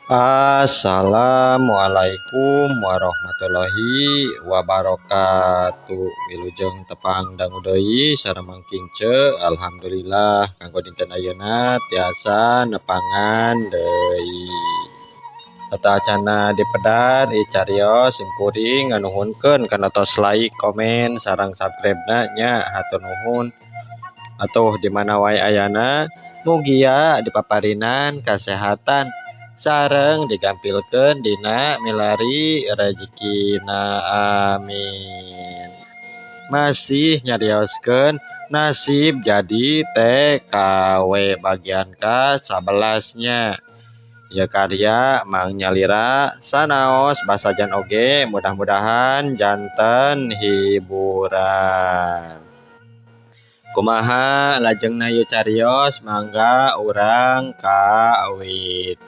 Assalamualaikum warahmatullahi wabarakatuh. Wilujeng tepang dangu deui sareng Mang Kince. Alhamdulillah kanggo dinten ayeuna tiasa nepangan deui. Sateuacanna dipedar ieu carios simkuring nganuhunkeun kana tos like, komen, sareng subscribe-na nya hatur nuhun. Atuh di mana wae ayana mugia dipaparinan kasehatan sareng digampilkeun dina milari rejekina, amin. Masih nyarioskeun nasib jadi TKW bagian ka-11 nya. Ieu karya Mang Nyalira sanaos basajan oge mudah-mudahan janten hiburan. Kumaha lajengna ieu carios mangga urang kawitan.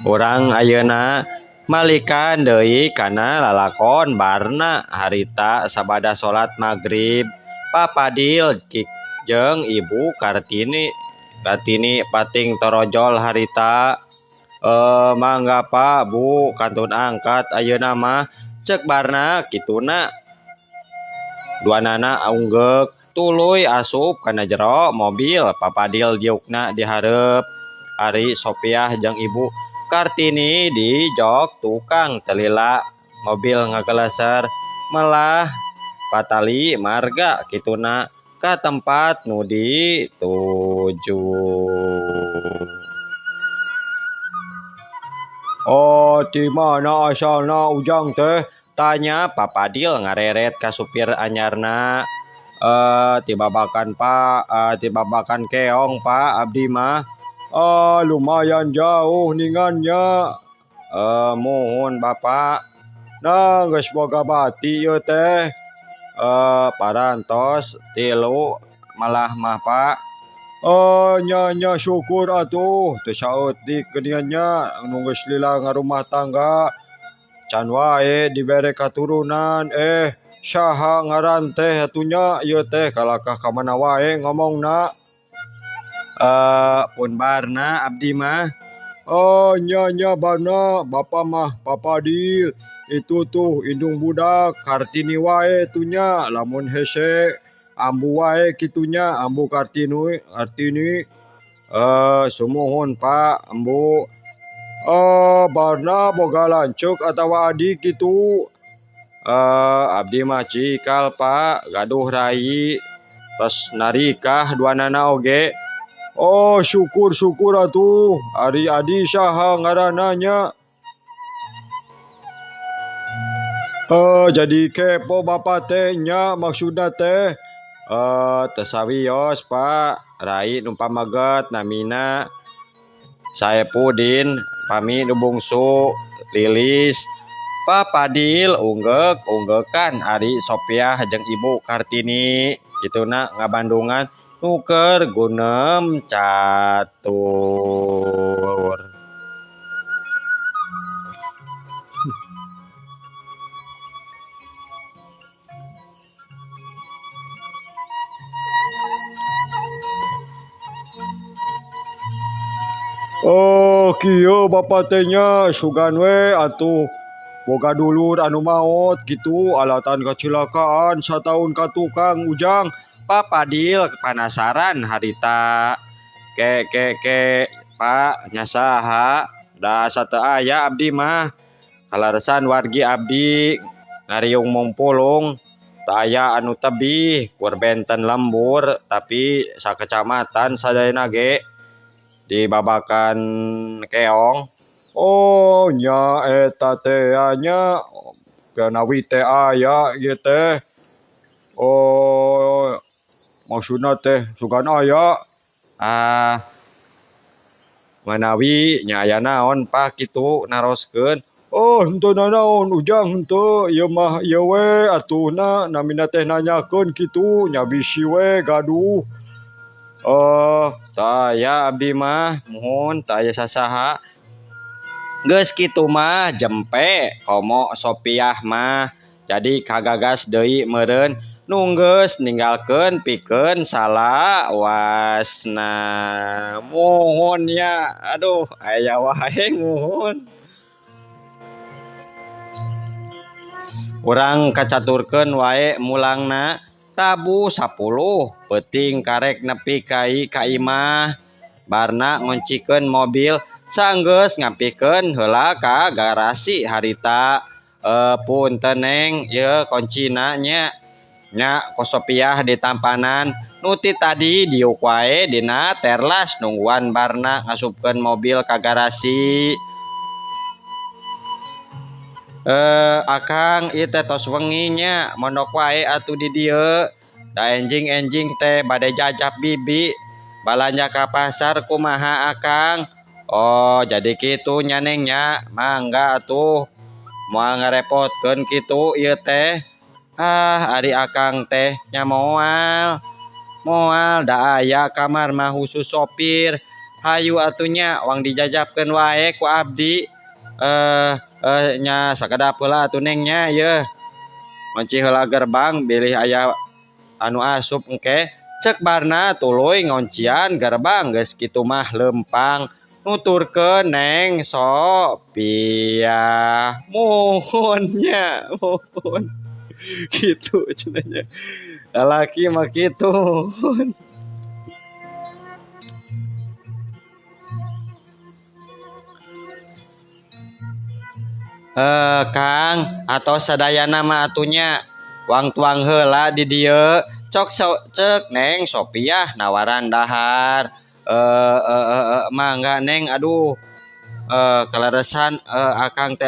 Urang ayeuna malikan deui kana lalakon Barna harita sabada salat magrib Papadil jeung Ibu Kartini. Kartini pating torojol harita. Mangga Pak Bu kantun angkat ayeuna mah cek Barna kituna. Duanana aunggeuk tuluy asup kana jero mobil Papadil diukna dihareup. Ari Sopiah jeung Ibu Kartini di jok tukang telila mobil ngageleser melah patali marga kituna ka tempat nu dituju. Oh, di mana asalna Ujang teh? Tanya Papadil ngareret ka supir anyarna. Ti babakan Pak, ti babakan keong Pak abdi mah. Ah, lumayan jauh ningannya. Muhun Bapak. Nah, geus boga bati ieu teh. Parantos tilu malah mah Pak. Oh, nya nya syukur atuh teu saeutik geuningan nya nu geus lila ngarumah tangga. Can wae dibere katurunan. Saha ngaran teh atuh nya ieu teh kalakah ka mana wae ngomongna. Pun Barna abdi mah. Oh, nya nya Barna, bapa mah Papadil. Itu tuh indung budak Kartini wae tuh nya lamun hese ambu wae kitunya ambu Kartini, Kartini. Sumuhun Pak ambu. Barna boga lanceuk atawa adik kitu. Abdi mah cikal Pak, gaduh rai tos narikah duanana oge. Oh, syukur syukur atuh. Ari adi saha ngaranna nya? Jadi kepo bapak teh nya maksudna teh. Teu sawios Pak, rai nu pamaget namina Saepudin, pami nu bungsu Lilis. Papadil unggeuk unggeukan ari Sopiah jeung Ibu Kartini kituna ngabandungan nu keur gunem catur. Oh, kieu bapa teh nya sugan we atuh boga dulur anu maot kitu alatan kacilakaan sataun ka tukang Ujang. Papadil panasaran harita. Ke ke ke Pak nya saha da sateu aya abdi mah. Kalaresan wargi abdi ngariung mumpulung teu aya anu tebih kur benten lembur tapi sakecamatan sadayana ge di babakan keong. Oh nya eta teh nya kanawi teh aya ieu teh. Oh maksudna teh sugan aya. Ah manawi nya aya naon Pak kitu naroskeun. Oh henteu nanaon Ujang henteu ieu mah ieu we atuhna namina teh nanyakeun kitu nya bisi we gaduh. Oh, saya abdi mah muhun teu aya sasaha. Geus kitu mah jempe komo Sopiah mah jadi kagagas deui meureun. Nu geus ninggalkeun pikeun salawasna. Muhun nya, aduh aya wae muhun. Urang kacaturkeun wae mulangna tabuh 10 peuting karek nepi ka imah. Barna ngoncikeun mobil sanggeus ngampikeun heula ka garasi harita. Punten neng, ieu kuncina nya. Nya ku Sopiah ditampanan nu ti tadi diuk wae dina terlas nungguan barna ngasupkeun mobil ka garasi. Akang ieu teh tos wengi nya, mondok wae atuh di dieu. Da enjing-enjing teh bade jajap bibi balanja ka pasar kumaha akang. Oh jadi kitu nya neng nya, mangga atuh moal ngarepotkeun kitu ieu teh. Ah ari akang teh nya moal moal da aya kamar mah khusus sopir. Hayu atuh nya wang dijajapkeun wae ku abdi. Nya sakedap heula atuh neng nya ieu. Ngunci heula gerbang bilih aya anu asup engke. Cek barna tuluy ngoncian gerbang geus kitu mah lempang nuturkeun neng Sopiah. Muhun nya, muhun. Gitu cenah nya. Lalaki mah kitu. Kang atau sadayana mah atunya wang tuang heula di dieu. Cok cek neng Sopiah nawaran dahar. Mangga neng, aduh. Kaleresan akang teh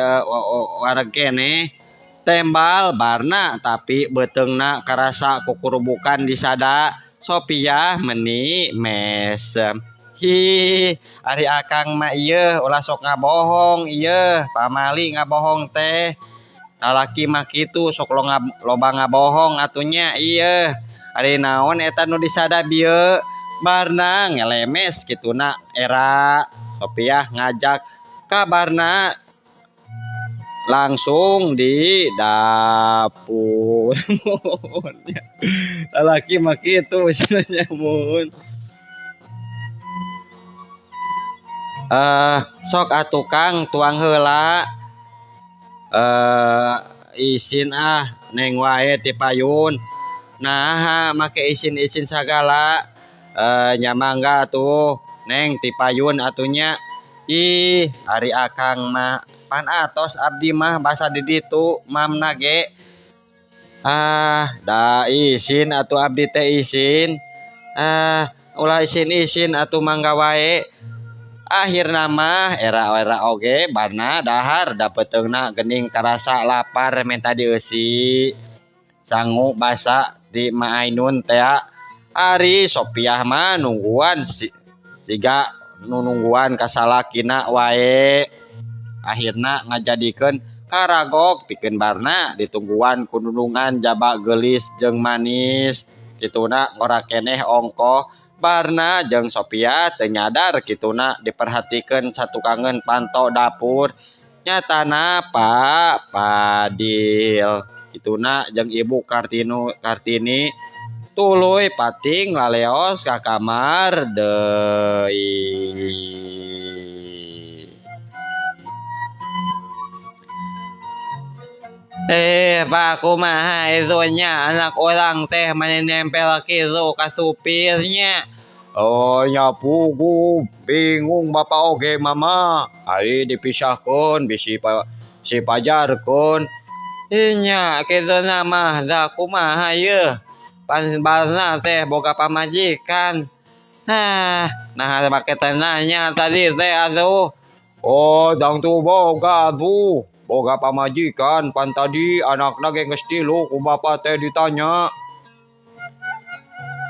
wareg keneh. Tembal barna tapi beuteungna karasa kukurubukan disada. Sopiah meni mesem. Hi, ari akang mah ieu ulah sok ngabohong ieu, pamali ngabohong teh. Lalaki mah kitu sok loba ngabohong atunya ieu. Ari naon eta nu disada bieu? Barna ngelemes kituna era. Sopiah ngajak kabarna langsung di dapur. Lalaki mah kitu cenah mun. Sok atuh Kang tuang heula. Isin ah neng wae ti payun. Naha make isin-isin sagala. Nya mangga atuh neng ti payun atunya. Ih ari akang mah pan atos abdi mah basa di ditu mamna ge. Ah da isin atuh abdi teh isin. Ah ulah isin-isin atuh mangga wae. Akhirna mah era-era oge barna dahar da peuteungna geuning karasa lapar menta dieusi. Sangu basa di Ma Ainun teh. Ari Sopiah mah nungguan siga nungguan kasalakina wae. Akhirna ngajadikeun karagok pikeun barna ditungguan ku nunungan jaba geulis jeung manis. Kituna ngora keneh ongkoh. Barna jeung Sopiah teu nyadar kituna diperhatikeun satukangeun panto dapur. Nyatana Pak Padil kituna jeung Ibu Kartini tuluy pating laleos ka kamar deui. Pak kumaha itu nya anak orang teh mani nempel kitu ka supirnya. Oh nya pugu bingung bapak oge mama. Ari dipisahkeun bisi si pajarkeun. Nya kitu na mah da kumaha ieu. Pan barna teh boga pamajikan. Nah, nah make teh nanya tadi teh atuh. Oh, dang tu boga atuh. Boga pamajikan pan tadi anakna ge geus tilu ku bapa teh ditanya.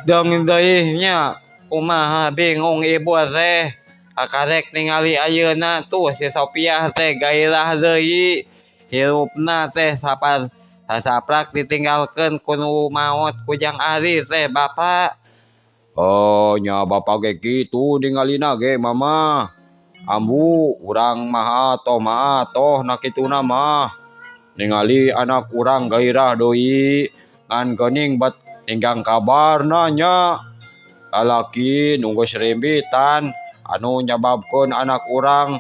Dang deui nya kumaha bingung ibu teh. Akarek ningali ayeuna tuh si Sopiah teh gairah deui. Hirupna teh saprak ditinggalkeun ku nu maot ku Jang Ari teh bapak. Oh nya bapak ge kitu ningalina ge mama. Ambu urang mah atoh mah atoh na kituna mah. Ningali anak urang gairah deui. Ngan geuning bet ninggang kabarna nya. Lalaki nu geus rimbitan anu nyababkeun anak urang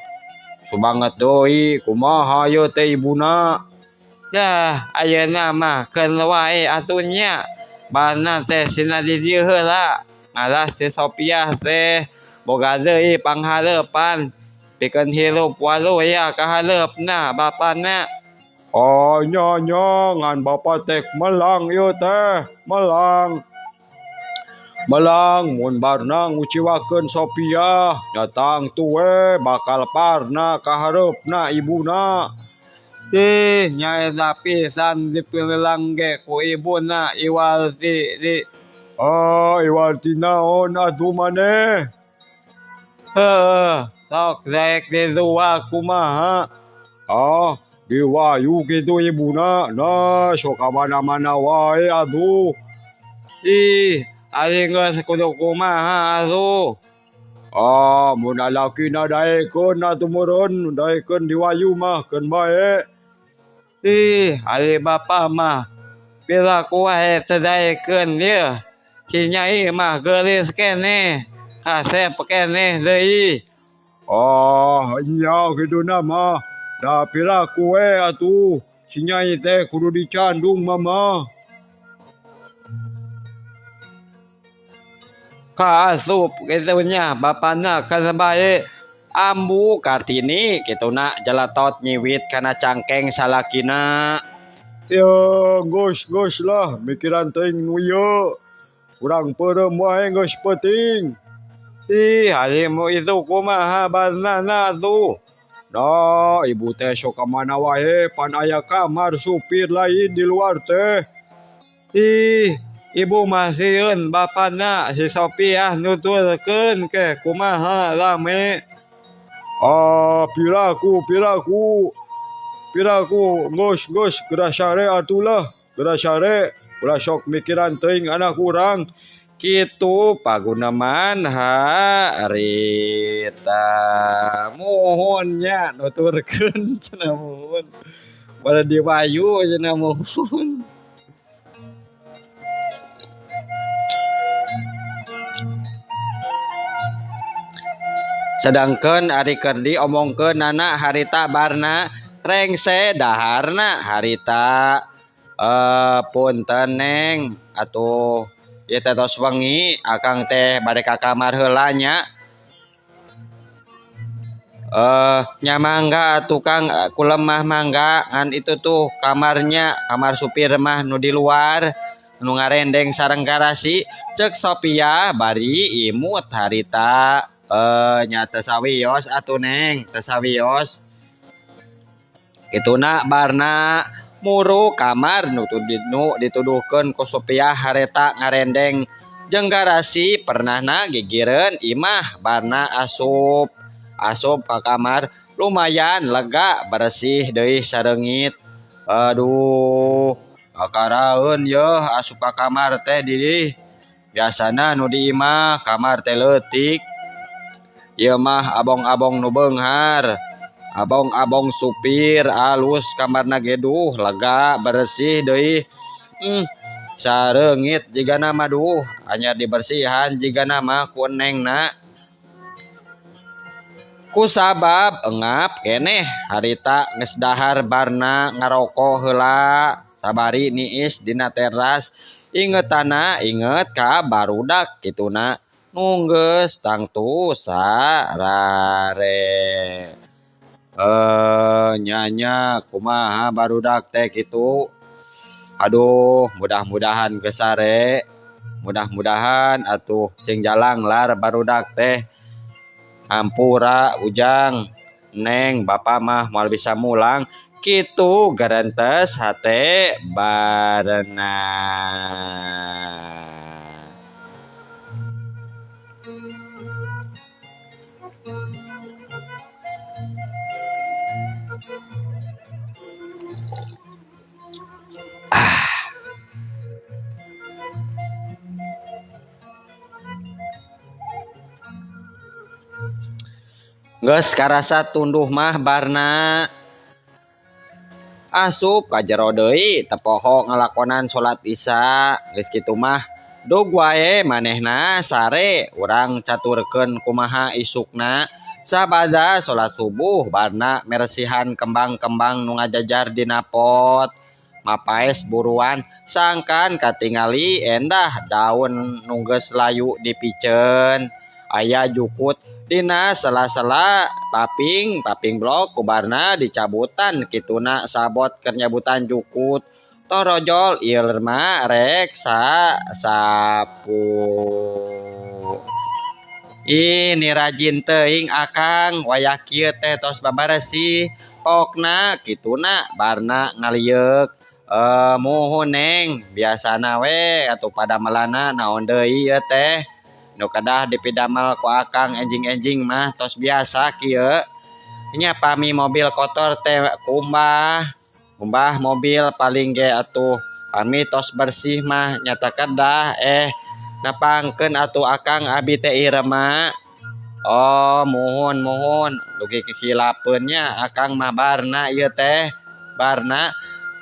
sumanget deui kumaha ieu teh ibuna. Dah ayeuna mah keun wae atuh nya. Barna teh sina di dieu heula. Ngalah si Sopiah teh boga deui panghareupan pikeun hirup waluya ka hareupna bapana. Oh nya nya ngan bapa teh melang ieu teh melang. Melang mun barna nguciwakeun Sopiah nya tangtu we bakal parna ka hareupna ibuna. Ih nyaeta pisan dipililang ge ku ibuna iwal ti di. Ah iwal ti naon atuh maneh? Heuh sok daek didua kumaha? Ah diwayu kitu ibuna nah sok ka mana-mana wae atuh. Ih ari geus kudu kumaha atuh? Ah mun lalakina daekeun atuh meureun daekeun diwayu mah keun bae. Ih ari bapa mah piraku wae teu daekeun ieu. Si nyai mah geulis keneh kasep keneh deui. Ah nya kituna mah da piraku we atuh si nyai teh kudu dicandung mama. Kaasup kitu nya bapana kana bae. Ambu Kartini kituna jalatot nyiwit kana cangkeng salakina. Ya geus geus lah mikiran teuing nu ieu. Urang peureum wae geus peuting. Ih ari mu itu kumaha barnana atuh? Nah ibu teh sok ka mana wae pan aya kamar supir lain di luar teh. Ih ibu mah sieun bapana si Sopiah nuturkeun ke kumaha rame. Ah piraku piraku piraku geus geus geura sare atuh lah geura sare ulah sok mikiran teuing anak urang. Kitu paguneman harita muhun nya nuturkeun cenah muhun bade diwayu cenah muhun. Sedangkeun ari keur diomongkeunana harita barna rengse daharna harita punten neng atuh ieu teh tos wengi akang teh bade ka kamar heula nya. Nya mangga atuh Kang kulemah mangga ngan itu tuh kamarnya kamar supir mah nu di luar nu ngarendeng sareng garasi cek Sopiah bari imut harita. Nya teu sawios atuh neng teu sawios. Kituna barna muru kamar nu dituduhkeun ku Sopiah hareta ngarendeng jeung garasi pernahna gigireun imah barna asup asup ka kamar lumayan lega bersih deui sareungit. Aduh kakaraeun yeuh asup ka kamar teh di biasana nu di imah kamar teh leutik. Ieu mah abong-abong nu beunghar abong-abong supir alus kamarna ge duh lega bersih deui. Sareungit jigana mah duh anyar dibersihan jigana mah ku enengna. Kusabab engap keneh harita geus dahar barna ngaroko heula sabari niis dina teras ingetana inget ka barudak kituna nu geus tangtu sarare. Nya kumaha barudak teh kitu. Aduh mudah-mudahan geus sare mudah-mudahan atuh sing jalanglar barudak teh. Hampura ujang neng bapa mah moal bisa mulang kitu garentes hate barna. Geus karasa tunduh mah barna. Asup ka jero deui teu poho ngalakonan salat Isya geus kitu mah dug wae manehna sare urang caturkeun kumaha isukna sabada salat subuh barna meresihan kembang-kembang nu ngajajar dina pot mapaes buruan sangkan katingali endah daun nu geus layu dipiceun aya jukut dina sela-sela paping paping blok kubarna dicabutan kituna sabot keur nyabutan jukut torojol Irma rek sapu. Ini rajin teuing akang wayah kieu teh tos babaresi pokna kituna barna ngalieuk muhun neng biasana we atuh pada melana naon deui ieu teh nu kedah dipidamel ku akang enjing-enjing mah tos biasa kieu nya pami mobil kotor teh kumbah kumbah mobil paling ge atuh pami tos bersih mah nyata kedah napangkeun atuh akang abi teh Irma. Oh muhun muhun dugi kikilapeun nya akang mah barna ieu teh barna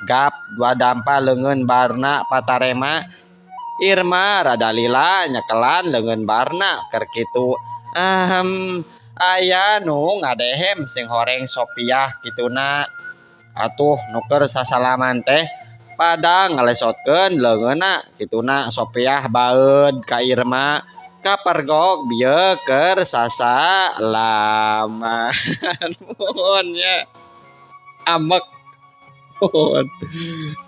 gap dua dampa leungeun barna patarema Irma rada lila nyekelan leungeun barna keur kitu aya nu ngadehem sing horeng Sopiah kituna atuh nu keur sasalaman teh pada ngalesotkeun leungeunna kituna Sopiah baeud ka Irma kapergok bieu keur sasalaman. Muhun nya ambek muhun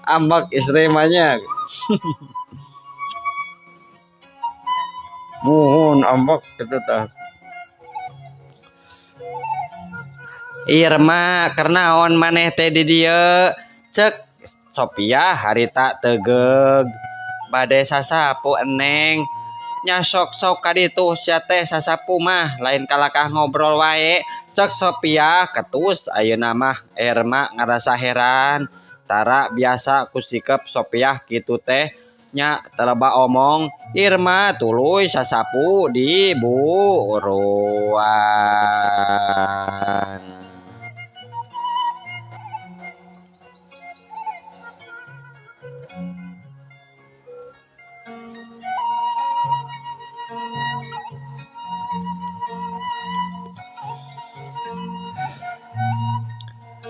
ambek istri mah nya. Muhun ambek kitu tah. Irma kernaon maneh teh di dieu cek Sopiah harita tegeug bade sasapu eneng nya sok-sok ka ditu sia teh sasapu mah lain kalakah ngobrol wae cek Sopiah ketus ayeuna mah Irma ngarasa heran tara biasa ku sikep Sopiah kitu teh nya teleba omong Irma tuluy sasapu di buruan.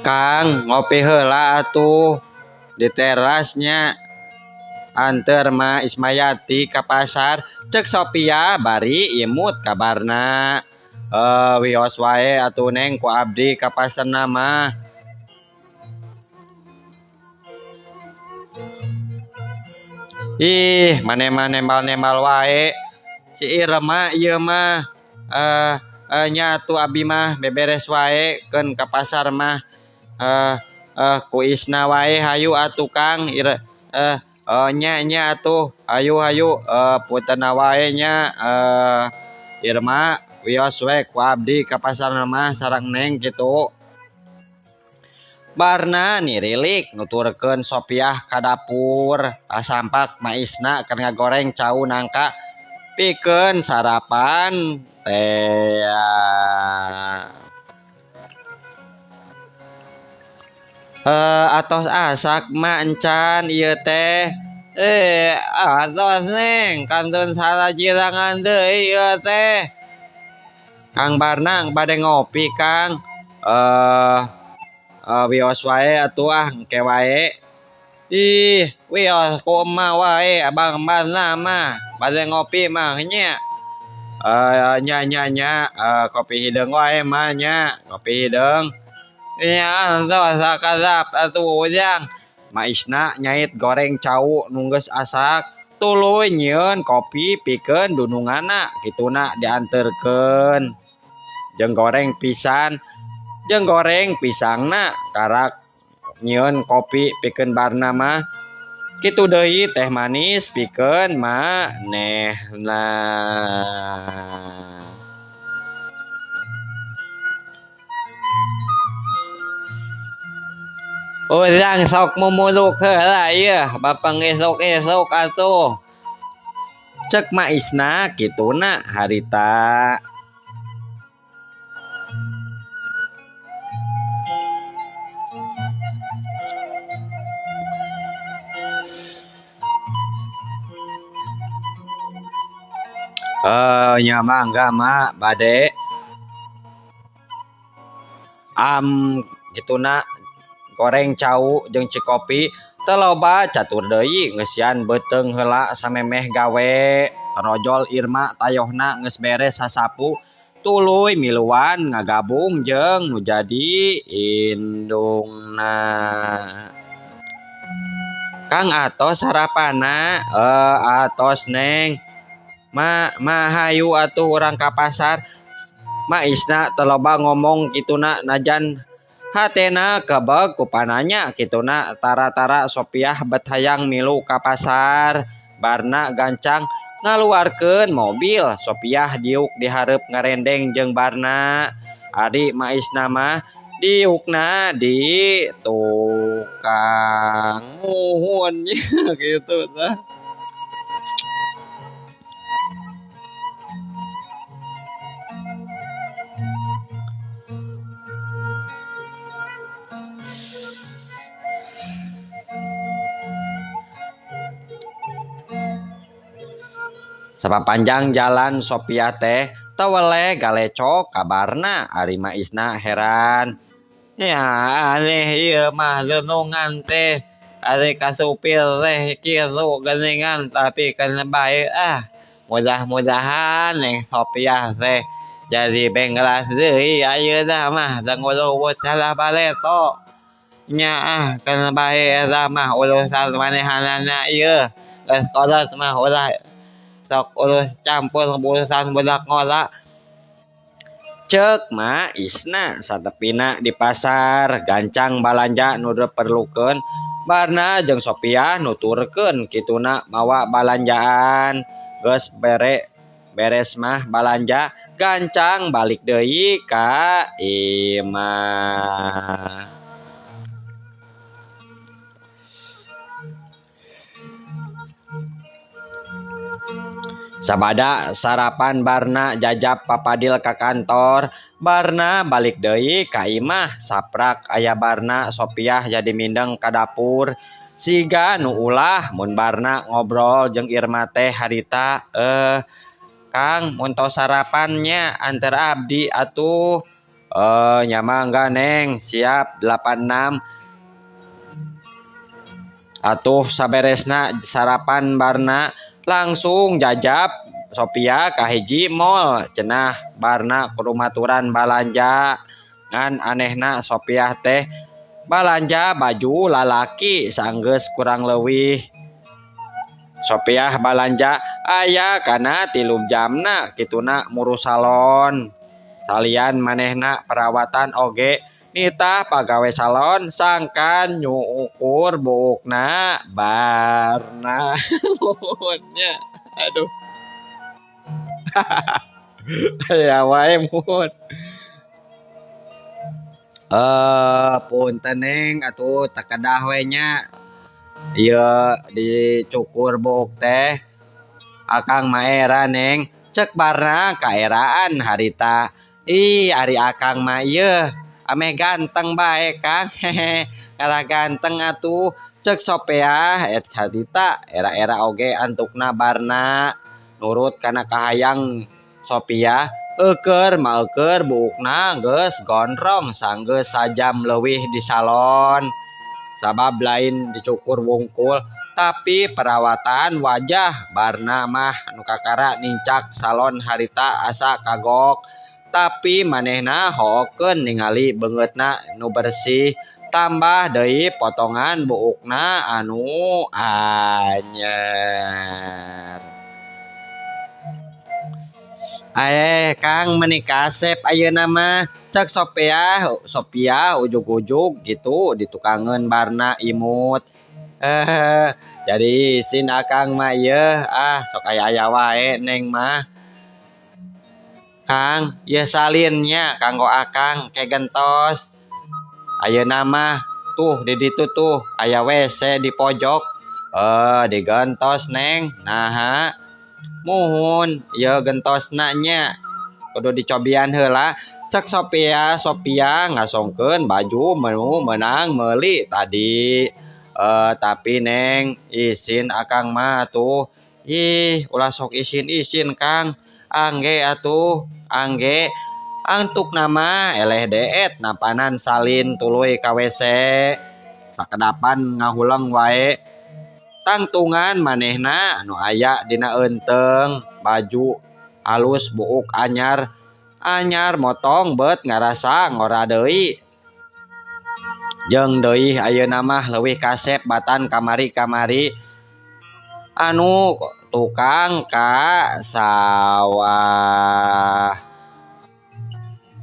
Kang ngopi heula atuh di terasnya anter ma Ismayati ka pasar cek Sopiah bari imut kabarna wios wae atuh neng ku abdi ka pasarna mah. Ih maneh mah nembal-nembal wae si Irma ieu mah nya atuh abi mah beberes wae keun ka pasar mah ku Isna wae hayu atuh Kang nya nya atuh hayu hayu putena wae nya Irma wios we ku abdi ka pasar mah sareng neng kitu. Barna nirilik nuturkeun Sopiah ka dapur asampak ma Isna keur ngagoreng cau nangka pikeun sarapan teh. Atos asak ma encan ieu teh atos neng kantun salajirangan deui ieu teh. Kang Barna bade ngopi Kang wios wae atuh ah engke wae. Ih wios ku emak wae abang Barna mah bade ngopi mah nya. Nya nya nya kopi hideung wae mah nya kopi hideung. Nya atos sakadap atuh ujang. Ma Isna nyait goreng cau nu geus asak tuluy nyieun kopi pikeun dununganna kituna dianterkeun jeung goreng pisan jeung goreng pisangna karak nyieun kopi pikeun barna mah kitu deui teh manis pikeun manehna. Urang sok mumuluk heula ieu bapang esuk-esuk atuh cek Ma Isna kituna harita. Nya mangga mak bade am gituna goreng cau jeung cikopi teu loba catur deui ngeusian beuteung heula samemeh gawe. Rojol Irma tayohna geus beres sasapu tuluy miluan ngagabung jeung nu jadi indungna. Kang atos sarapanna? Atos Neng. Ma hayu atuh urang ka pasar. Ma Isna teu loba ngomong kituna najan hatena kebeg ku pananya kituna tara-tara Sopiah bet hayang milu ka pasar. Barna gancang ngaluarkeun mobil. Sopiah diuk dihareup ngarendeng jeung Barna. Ari Ma Isna mah diukna di tukang muhun gitu tah. Sapapanjang jalan Sopiah teh teweleh galecok kabarna. Ari Ma Isna heran. Ya aneh ieu mah renungan teh. Ari ka supir teh kitu geuningan tapi kana bae ah. Mudah-mudahan Neng Sopiah teh jadi bengras deui ayeuna mah teu ngurubut salah bareto. Nya ah kana bae eta mah urusan manehanana ieu. Geus kolot mah ulah sok urus campur urusan budak ngora. Ceuk Ma Isna satepina di pasar gancang balanja nu diperlukeun. Barna jeung Sopiah nuturkeun kituna mawa balanjaan. Geus beres mah balanja gancang balik deui ka imah. Sabada sarapan Barna jajab papadil ka kantor. Barna balik deui ka imah saprak aya Barna Sopiah jadi mindeng ka dapur. Siga nu ulah mun Barna ngobrol jeung Irma teh harita, Kang mun tos sarapannya anter abdi atuh. Nya mangga Neng, siap 86. Atuh saberesna sarapan Barna langsung jajab Sopiah ka hiji mall cenah Barna kudu maturan balanja. Ngan anehna Sopiah teh balanja baju lalaki sanggeus kurang leuwih. Sopiah balanja aya kana 3 jamna kituna murus salon. Salian manehna perawatan oge nitah pagawe salon sangkan nyukur buukna Barna. Muhunnya aduh. Ya wae muhun. Punten Neng atuh takedah we nya. Ieu dicukur buuk teh akang mah era Neng. Cek Barna kaeraan harita. Ih ari akang mah ieu ameh ganteng bae Kang. Hehe kalah ganteng atuh. Cek Sopiah et harita era-era oge antukna Barna nurut kana kahayang Sopiah. Euker mah euker buukna geus gondrong sanggeus sajam leuwih di salon. Sabab lain dicukur wungkul tapi perawatan wajah. Barna mah nu kakara nincak salon harita asa kagok. Tapi manehna hookeun ningali beungeutna nu bersih tambah deui potongan buukna anu anyar. Kang meuni kasep ayeuna mah. Cek Sopiah ujug-ujug gitu ditukangeun Barna imut. Jadi isin akang mah ieu ah sok aya-aya wae Neng mah. Kang ieu salinnya kanggo akang ke gentos. Ayeuna mah tuh di ditu tuh aya WC di pojok. Digentos Neng. Naha muhun ieu gentosna nya kudu dicobian heula. Cek Sopiah ngasongkeun baju menu menang meuli tadi. Tapi Neng isin akang mah tuh. Ih ulah sok isin-isin Kang. Angge atuh angge antukna mah eleh deet napanan salin tuluy ka WC sakedapan ngahuleng wae tangtungan manehna anu aya dina eunteung baju alus buuk anyar anyar motong bet ngarasa ngora deui jeung deui ayeuna mah leuwih kasep batan kamari-kamari anu tukang ka sawah.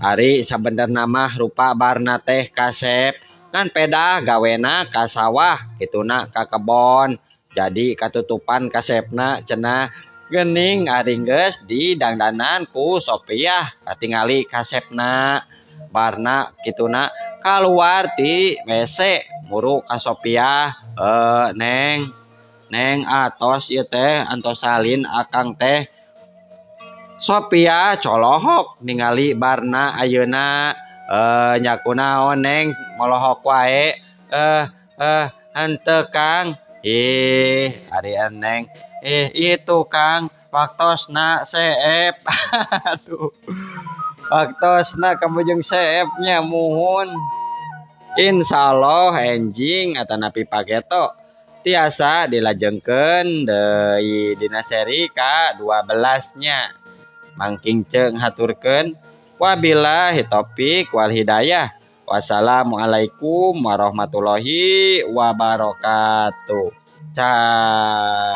Ari sabenerna mah rupa Barna teh kasep ngan pedah gawena ka sawah kituna ka kebon jadi katutupan kasepna cenah. Gening ari geus didangdanan ku Sopiah katingali kasepna. Barna kituna kaluar ti WC muru ka Sopiah, Neng Neng atos ieu teh antos salin akang teh. Sopiah colohok ningali Barna ayeuna, nya kunaon Neng molohok wae, henteu Kang. Ih ari Neng, ih itu Kang waktosna seep. Aduh waktosna kabujung seepnya muhun. Insyaallah enjing atanapi pageto tiasa dilajengkeun deui dina seri ka 12 nya. Mangking ceung haturkeun wabillahi taufik wal hidayah. Wassalamualaikum warahmatullahi wabarakatuh. Cah.